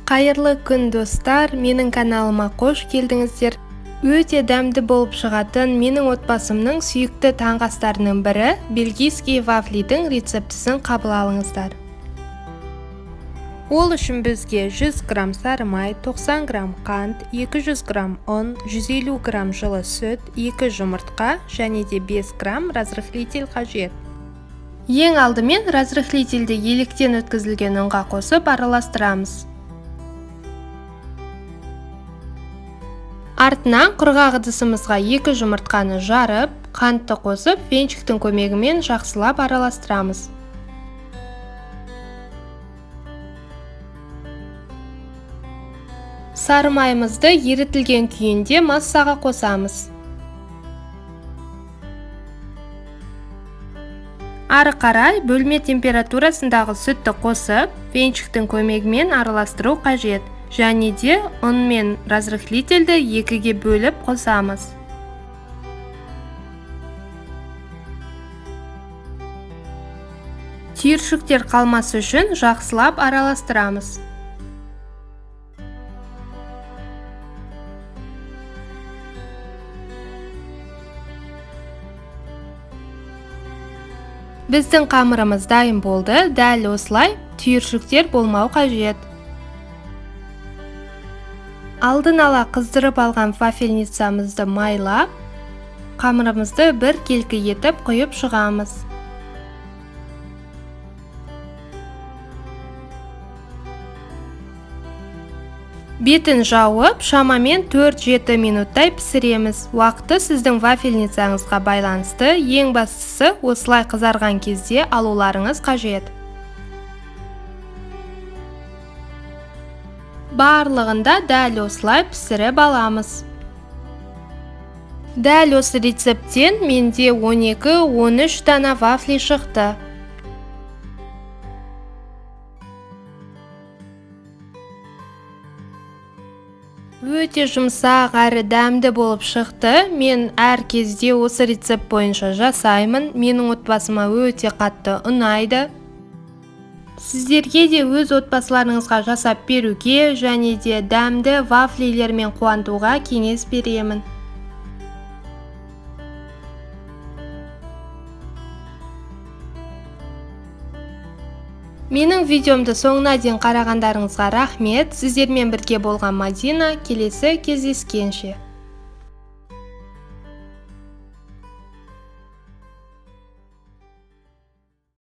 Қайырлы күн, достар! Менің каналыма қош келдіңіздер. Өте дәмді болып шығатын, менің отбасымның сүйікті таңғы астарының бірі бельгийский вафлидің рецептісін қабыл алыңыздар. Ол үшін бізге 100 грамм сары май, 90 грамм қант, 200 грамм ұн, 150 грамм жылы сүт, 2 жұмыртқа және де 5 грамм разрыхлитель қажет. Ең алдымен разрыхлительді електен өткізілген ұнға қосып араластырамыз. Артынан құрғақ ыдысымызға 2 жұмыртқаны жарып, қантты қосып, венчиктің көмегімен жақсылап араластырамыз. Сары майымызды ерітілген күйінде массаға қосамыз. Ары қарай бөлме температурасындағы сүтті қосып, венчиктің көмегімен араластыру қажет. Және де ұн мен разрыхлительді екіге бөліп қосамыз. Түйіршіктер қалмас үшін жақсылап араластырамыз. Біздің қамырымыз дайын болды. Дәл осылай түйіршіктер болмау қажет. Алдын ала қыздырып алған вафельницамызды майлап, қамырымызды бір келкі етіп құйып шығамыз. Бетін жауып, шамамен 4-7 минуттай пісіреміз. Уақыты сіздің вафельницаңызға байланысты, ең бастысы осылай қызарған кезде алуларыңыз қажет. Барлығында дәл осылай пісіріп аламыз. Дәл осы рецепттен менде 12-13 дана вафли шықты. Өте жұмсақ әрі дәмді болып шықты. Мен әр кезде осы рецепт бойынша жасаймын. Менің отбасыма өте қатты ұнайды. Сіздерге де өз отбасыларыңызға жасап беруге және де дәмді вафлилермен қуантуға кеңес беремін. Менің видеомды соңына дейін қарағандарыңызға рахмет. Сіздермен бірге болған Мадина. Келесі кездескенше.